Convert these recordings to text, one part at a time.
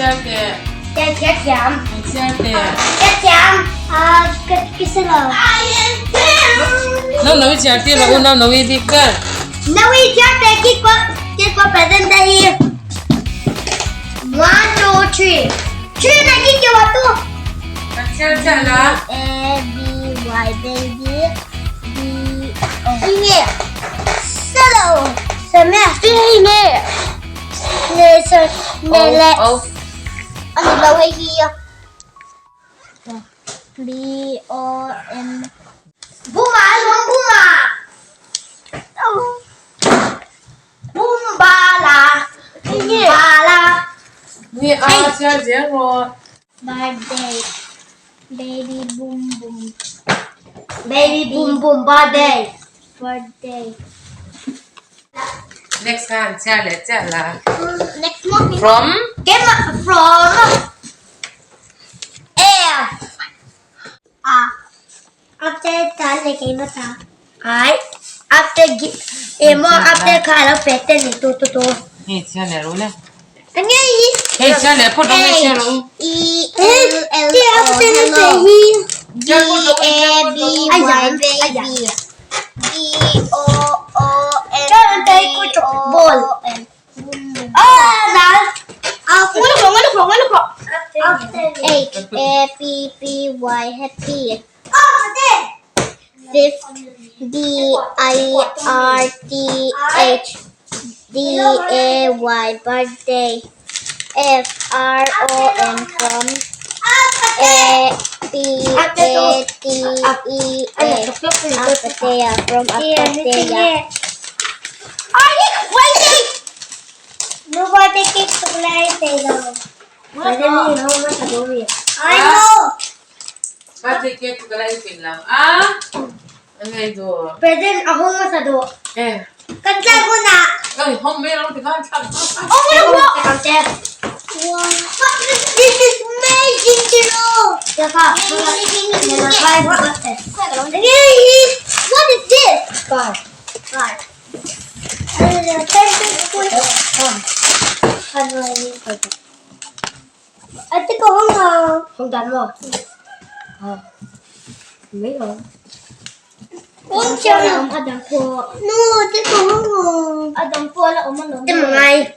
Chhiar teh. Chhiar thiam. Chhiar teh. Chhiar thiam. Ka hre lo. No no i chhiar tir lo u no no i bik ber. No i chhiar teh ki ko ki ko present te hi. One two three. Three na ki ki wa tu. Kan chhiar chiah la. A B Y baby B O. Nge. Solo. Same. Nge. Nge sir. Nge le. O. Ani lo hei hi. B O M. Buma lawm buma. Bumba la. Ba la. Nge a chhiar zel rawh. Birthday. Baby boom boom. Baby boom boom birthday. Birthday. Next khan chhiar leh chiah la. Next month. From. Game from. F. A. After ta le ke ma ta. I. After gi. Emo after kha lo pete ni tu tu tu. Hei chhiar leh ru le. Ange i. Hei chhiar leh phawt rawh hei chhiar rawh u. E L L O hello. B A B Y baby. B O O N B O N. H A P P Y happy. Fifth D I R T H D A Y birthday. F R O M from A P A T E A Apatea from Apatea. Birthday cake chu ka la in pin lam a an ngei duh. Present a hawng hmasa duh. Eh. Kan tlak hunah. Oi hawng mai lo ti khan thlak. Oh This is amazing tiro. What is this? Car. Car.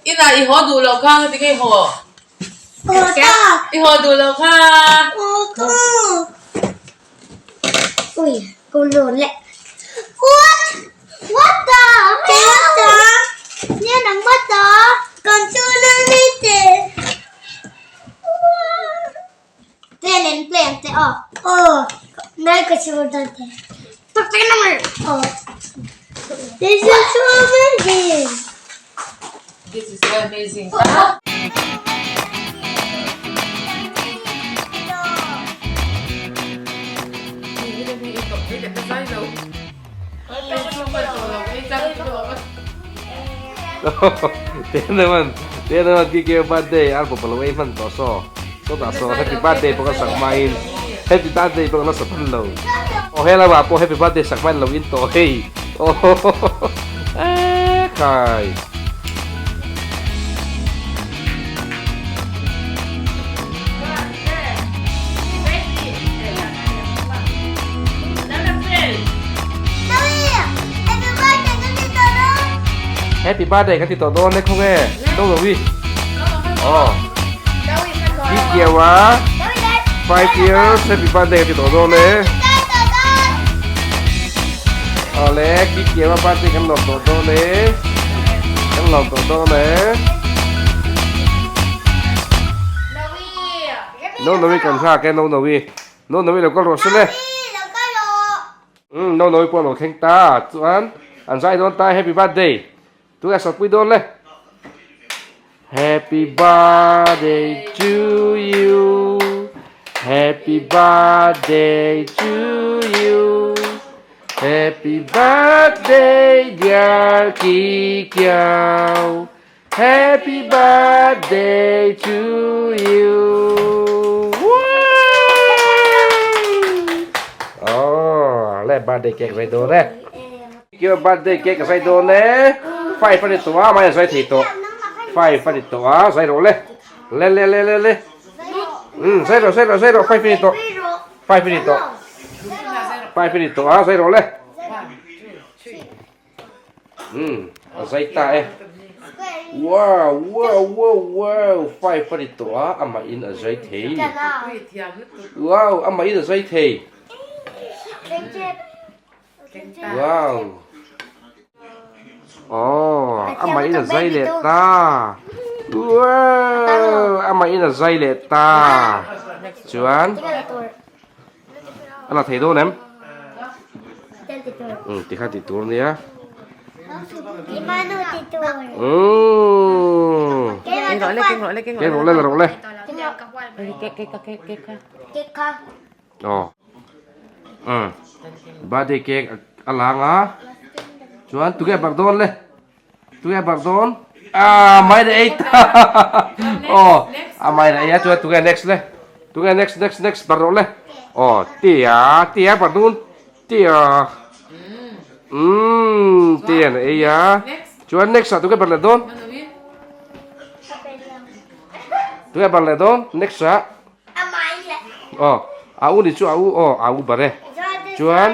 Inah i haw duh loh kha nga ti nge i haw? I haw duh loh kha. This is so amazing. This is so amazing. Kha. Te naman, te naman kikio birthday ar pawh lo ei hman tawh saw sawtah saw happy birthday pawh ka sak hmain happy birthday pawh ka la sa hman lo aw helama pawh happy birthday sak hman lo in tawh hei aww eee khai. Happy birthday kan ti tawh dawn e khaw nge no lo i aw i kiau a 5 years happy birthday kan ti tawh dawn e awle ki kiau a birthday kan lawm tawh dawn e kan lawm tawh dawn e no no i kan nghak e no no i no no i lo kal rawh se le umm no no i pawh a lo thleng ta chuan an zai dawn ta happy birthday tunah sawtpui dawn le happy birthday to you happy birthday to you happy birthday dear Kikiao Happy birthday to you Oh, le birthday cake zai dawn e. Kio birthday cake zai dawn e. Five a ni tawh a, mai a zai thei tawh. Five a ni tawh a, zai rawh le. Le le le le le. Um zai rawh zai rawh zai rawh five minute tawh. Five minute tawh. Five minute tawh a zai rawh le. Um a zai ta e. Wow wow wow wow five a ni tawh a amah in a zai thei. Wow amah in a zai thei. Wow. Oh, amah in a zai leh ta. Wow, amah in a zai leh ta. Chuan a la thei dawn em? Um, tikha tih tur nia. Um. Keng rawh le, la rawh le. Aw umm birthday cake a lang a chuan tunge barh dawn le tunge barh dawn ah mai na ei ta aw a mai na ei a chuan tunge next le tunge next next next barh rawh le aw tia tia barh dawn tia umm tia na ei a chuan next ah tunge barh leh dawn tunge barh leh dawn next ah. Aw a u ni chu a u aw a u bar e chuan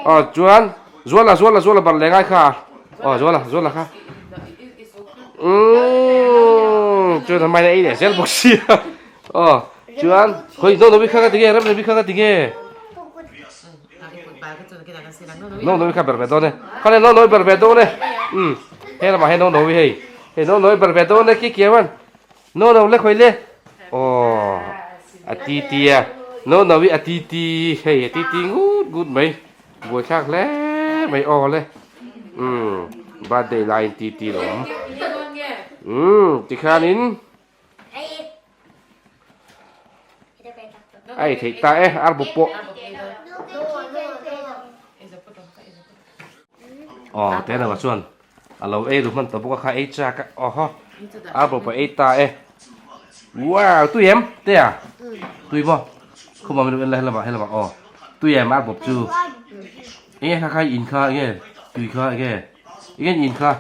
aw chuan zuala zuala zuala bar leh ngai kha aw zuala zuala kha umm chuan a maina ei leh zel bawk sia aw chuan khawi no no kha ka ti nge rem rem kha ka ti nge no no kha ber ve dawn e khale no no ber ve dawn e um he lamah hian no no hi hei hei no no ber ve dawn e ki kiau an No no le khawi le aw a ti ti a no no hi a ti ti hei a ti ti ngut ngut mai buaithlak hle mai aw le umm birthday laiin ti ti lo awm umm tikhanin a ei theih ta e arbawp pawh. Aw Tenawma chuan a lo ei ru hman tawh bawk a kha ei chak a aw haw a bawp a ei ta e wow tui em te a tui maw khuma min en la helamah helamah aw tui em a bawp chu enge kha kha in kha enge tui kha enge enge in kha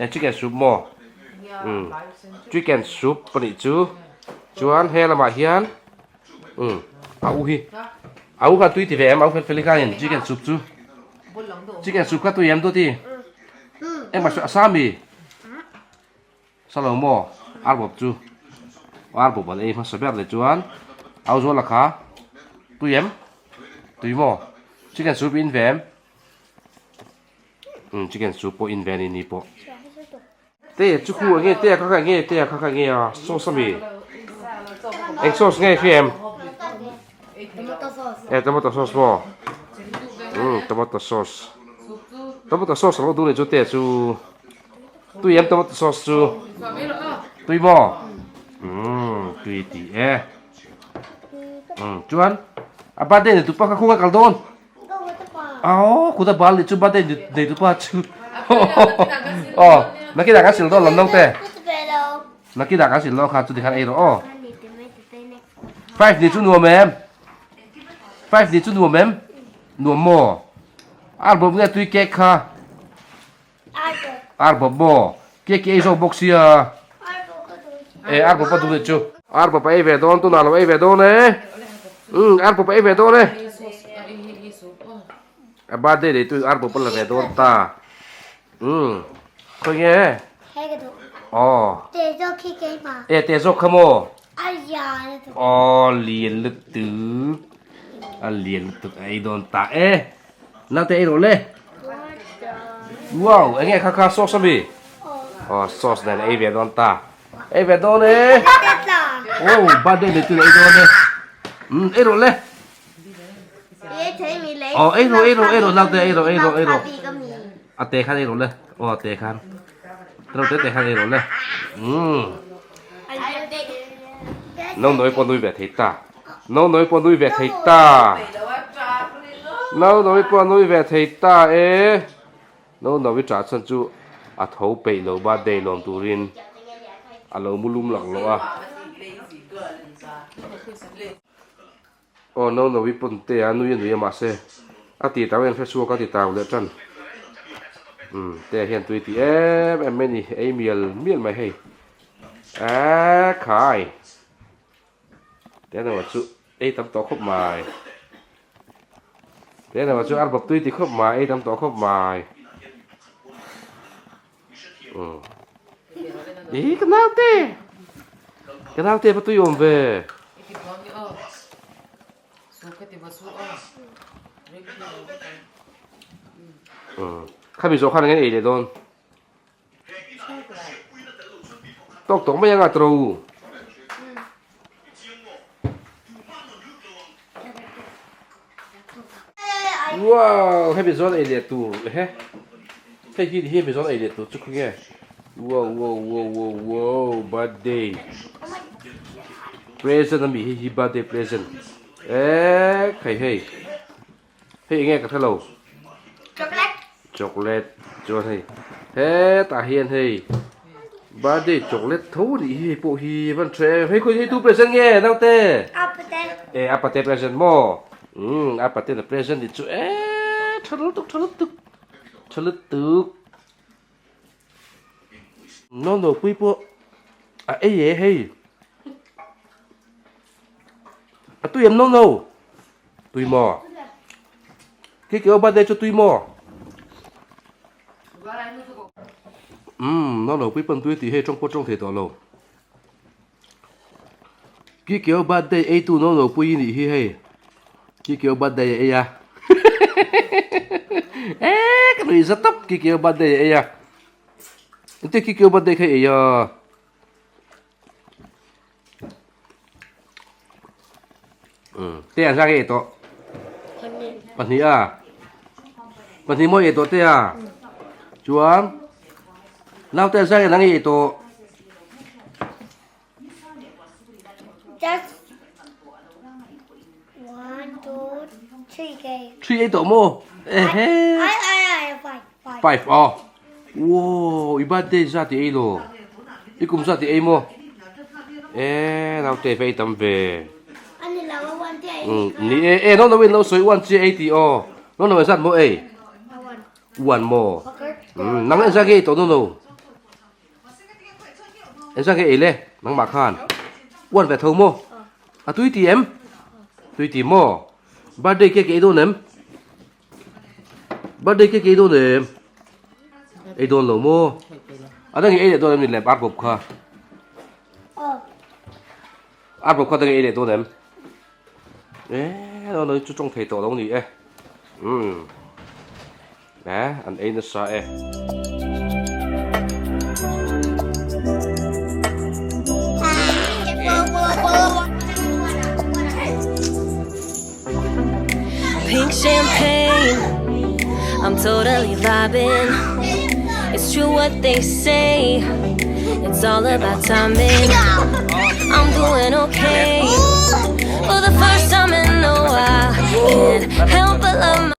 e chicken soup maw um chicken soup pahnih chu chuan helamah hian Um a u hi a u kha tui ti ve em a u fel fel hi khanin chicken soup chu chicken soup kha tui em dawti engmah a sa mi sa lo maw arbawp chu arbawp an ei hmasa ber leh chuan au zuala kha tui em tui maw chicken soup in ve em um chicken soup pawh in ve a ni ni pawh. Te chu khu enge te a kha kha enge te a kha kha enge a sauce ami eng sauce nge hria em e tomato sauce maw umm tomato sauce tomato sauce alo duh leh chu te chu tui em tomato sauce chu tui maw umm tui tih e umm chuan a birthday nei tupa kha khawnge kal dawn. Aw kuta bal nih chu birthday nei tupa chu aw nakinah kan sil dawn lam naute nakinah kan sil dawn kha chuti khan ei rawh aw five ni chu nuam em five ni chu nuam em nuam maw arbawp nge tui cake kha arbawp maw cake ei zawk bawk sia e arbawp a duh nih chu arbawp a ei ve dawn tunah lo ei ve dawn e umm arbawp a ei ve dawn e a birthday nei tu arbawp a la ve dawn ta umm khawi nge aw e te zawk kha maw aw lian lutuk a lian lutuk a ei dawn ta e. Naute ei rawh le. Wow, enge kha kha sauce ami? Oh, sauce nen ei ve dawn ta. Ei ve dawn e. Oh, birthday nei tu ei dawn e. Um, ei rawh le. Oh, ei rawh, ei rawh, ei rawh naute ei rawh, ei rawh, ei rawh. A te khan ei rawh le. Oh, a te khan. Rawh te te khan ei rawh le. Um. No noi pawh nui ve thei ta. No noi pawh nui ve thei ta. No noi pawh nui ve thei ta e. No noi ṭah chhan chu a tho peih lo birthday lawm turin a lo mu lum lak loh a. Aw no noi pawn te a nui a nui a mahse a ti tau hian hre chhuak a ti tau leh ṭan. Umm te hian tui ti em em mai ni ei mial mial mai hei. A khai. Te no chu ei tam tawh khawp mai. Te no chu ar bawp tui ti khawp mai ei tam tawh khawp mai. Umm. Ih ka naute. Ka naute va tui awm ve. Umm. Khami zawh khan eng ei leh dawn. Tawk tawk mai anga tro. Wow, hemi zawn ei leh tur ehe. Hei hi hemi zawn ei leh tur chu khawnge. Wow, wow, wow, wow, wow, birthday. Present ami hei hi birthday present. Eh, khai hei. Hei enge ka hrelo. Chocolate. Chocolate chuan hei hetah hian hei birthday chocolate tho a nih hi hei pawh hi van tha em hei khawi hei tu present nge naute Apate. E apate present maw umm apate na present ni chu e tha lutuk tha lutuk tha lutuk no no pui pawh a ei e hei a tui em no no Tui maw? Khi kiểu birthday chu tui maw? Umm, nó lo pui pan tui tih hei tawng pawh tawng thei tawh lo. Khi kiểu birthday ei tu nó lo pui nih hi hei. Khi kiểu birthday a ei a. Ê, ka nui za tawp khi kiểu birthday a ei a. Engtin khi kiểu birthday kha i ei a? Te an zang ei tawh pahnih a pahnih mawi ei tawh te a chuan naute an zang en ang ei tawh Just one, two, three, okay. Three ei tawh maw ehe I, I, I, five, five. Five aw Wow i birthday zat i ei lo i kum zat i ei maw e naute va ei tam ve Ani lo a one te ei umm ni e e no no in lo sawi one chiah ei tih aw no no zat maw ei one maw umm nang engzat nge ei tawh no no engzat nge ei le nangmah khan one ve tho maw a tui ti em tui ti maw birthday cake ei dawn em. Birthday cake ei dawn em? Ei dawn lo maw? A dang i ei leh dawn em ni lem arbawp kha? Arbawp kha dang i ei leh dawn em? E no no chu tawng thei tawh lo ni e. Umm. E an ei nasa e. Pink champagne, I'm totally vibing. It's true what they say, it's all about timing. I'm doing okay for the first time in a while. Can't help but love my.